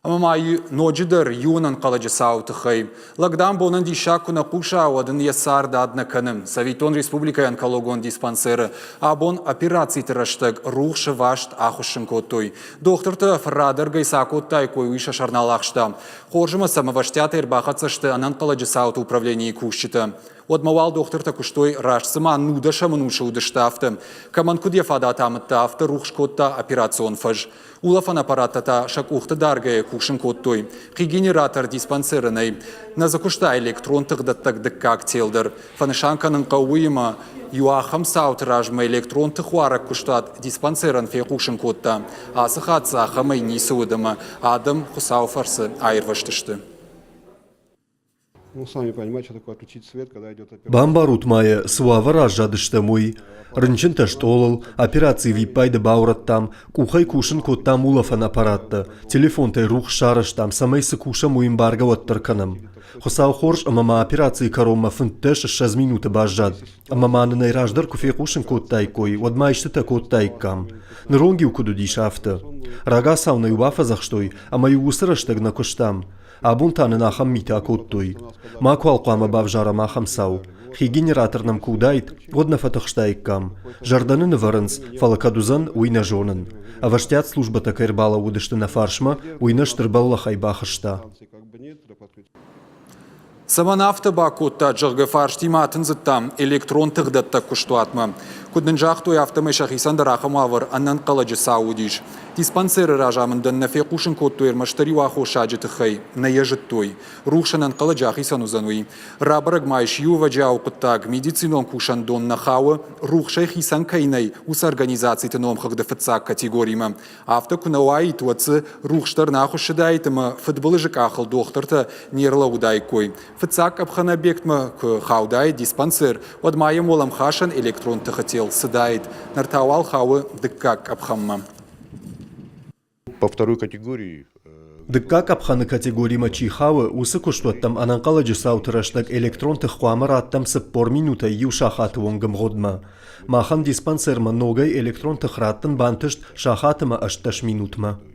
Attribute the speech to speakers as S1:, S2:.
S1: Ӕмӕ ма ноджыдӕр иу ӕнӕнхъӕлӕджы цауы тыххӕй. Лӕг, дам, бонӕн диссаг куы нӕ хъуса, уӕд ын йӕ цард ад нӕ кӕны. Цӕвиттон, республикӕйы онкологон диспансеры абон операциты рӕстӕг рухсы васт ахуыссын кодтой. Дохтыртӕ фыррадӕргӕй цы акодтаиккой, уый сӕ сӕр нал ахста. Хорз ӕмӕ сӕм ӕвӕстиатӕй ӕрбахӕццӕ сты ӕнӕнхъӕлӕджы цауты управленийы кусджытӕ. Уӕдмӕ уал дохтыртӕ куыстой, раст цыма нудӕсӕм ӕнусы уыдысты, афтӕ. Кӕмӕн куыд йӕ фадат амыдта, афтӕ рухс кодта операцион фӕз. Улӕфӕн аппараттӕ та сӕ къухты даргӕйӕ кусын кодтой. Хи генератор диспансеры нӕй. Нӕ дзы куыста электрон тыхдӕттӕг дыккаг тел дӕр. Фӕнысан кӕнын хъӕуы уыимӕ, иу ахӕм цауты размӕ электрон тыхуарӕг куыстуат диспансерӕн фехъусын кодта. Ацы хатт дзы ахӕмӕй ницы уыд ӕмӕ адӕм Хуыцауы фӕрцы аирвӕзтысты.
S2: Бамбарут ма йӕ, цы уавӕры аззадыстӕм, уый. Рынчынтӕ стъолыл, операци виппайды баурӕдтам, къухӕй кусын кодтам улӕфӕн аппараттӕ, телефонтӕй рухс сарӕзтам, цӕмӕй цы кусӕм, уый ӕмбаргӕ уӕддӕр кӕнӕм. Хуыцау хорз ӕмӕ ма операцийы кӕронмӕ 15-20 минуты баззад, ӕмӕ ма нын ӕй раздӕр куы фехъусын кодтаиккой, уӕд ма истытӕ кодтаиккам. Ныронг-иу куыд уыдис, афтӕ. Рагацау нӕ-иу бафӕдзӕхстой, ӕмӕ-иу уыцы рӕстӕг нӕ куыстам. Абон та нын ахӕм митӕ кодтой. Макуал хъуамӕ бавзарӕм ахӕм цау. Хи генератор нӕм куы уыдаид, уӕд нӕ фӕтыхстаиккам. Зӕрдӕ нын ӕвӕрынц, фӕлӕ кӕд уыдзӕн, уый нӕ зонын. Ӕвӕстиат службӕтӕ кӕй ӕрбалӕууыдысты нӕ фарсмӕ, уый нӕ стыр бӕллӕхӕй бахызта.
S1: Цӕмӕн афтӕ бакодтат, зӕгъгӕ, фарстимӕ атындзыдтам электрон тыхдӕттӕг куыстуатмӕ. Куыд нын загътой, афтӕмӕй сӕхицӕн дӕр ахӕм уавӕр ӕнӕнхъӕлӕджы цау уыдис. Диспансеры разамындӕн нӕ фехъусын кодтой ӕрмӕстдӕр иу аххосаджы тыххӕй, нӕ йӕ зыдтой. Рухс ӕнӕнхъӕлӕджы ахицӕн уыдзӕн уый. Рабӕрӕг ма ис иу ӕвӕджиауы хъуыддаг, медицинон кусӕндон нӕ хауы, рухсӕй хицӕн кӕй нӕй, уыцы организациты номхыгъды фыццаг категоримӕ. Афтӕ куы нӕ уаид, уӕд дзы рухс дӕр нӕ ахуыссыдаид ӕмӕ фыдбылызы къахыл дохтыртӕ не рлӕууыдаиккой. Фыццаг къӕпхӕны объектмӕ куы хаудаид диспансер, уӕд ма йӕм уӕлӕмхасӕн электрон тыхы тел цыдаид. Ныр та уал хауы дыккаг къӕпхӕнмӕ.
S3: По второй категории
S2: Дыккаг къӕпхӕны категоримӕ чи хауы, уыцы куыстуӕттӕм ӕнӕнхъӕлӕджы цауты рӕстӕг электрон тых хъуамӕ раттӕм 40 минутӕй иу сахаты онг ӕмгъуыдмӕ. Махӕн диспансермӕ ногӕй электрон тых раттын бантыст сахат ӕмӕ 18 минутмӕ.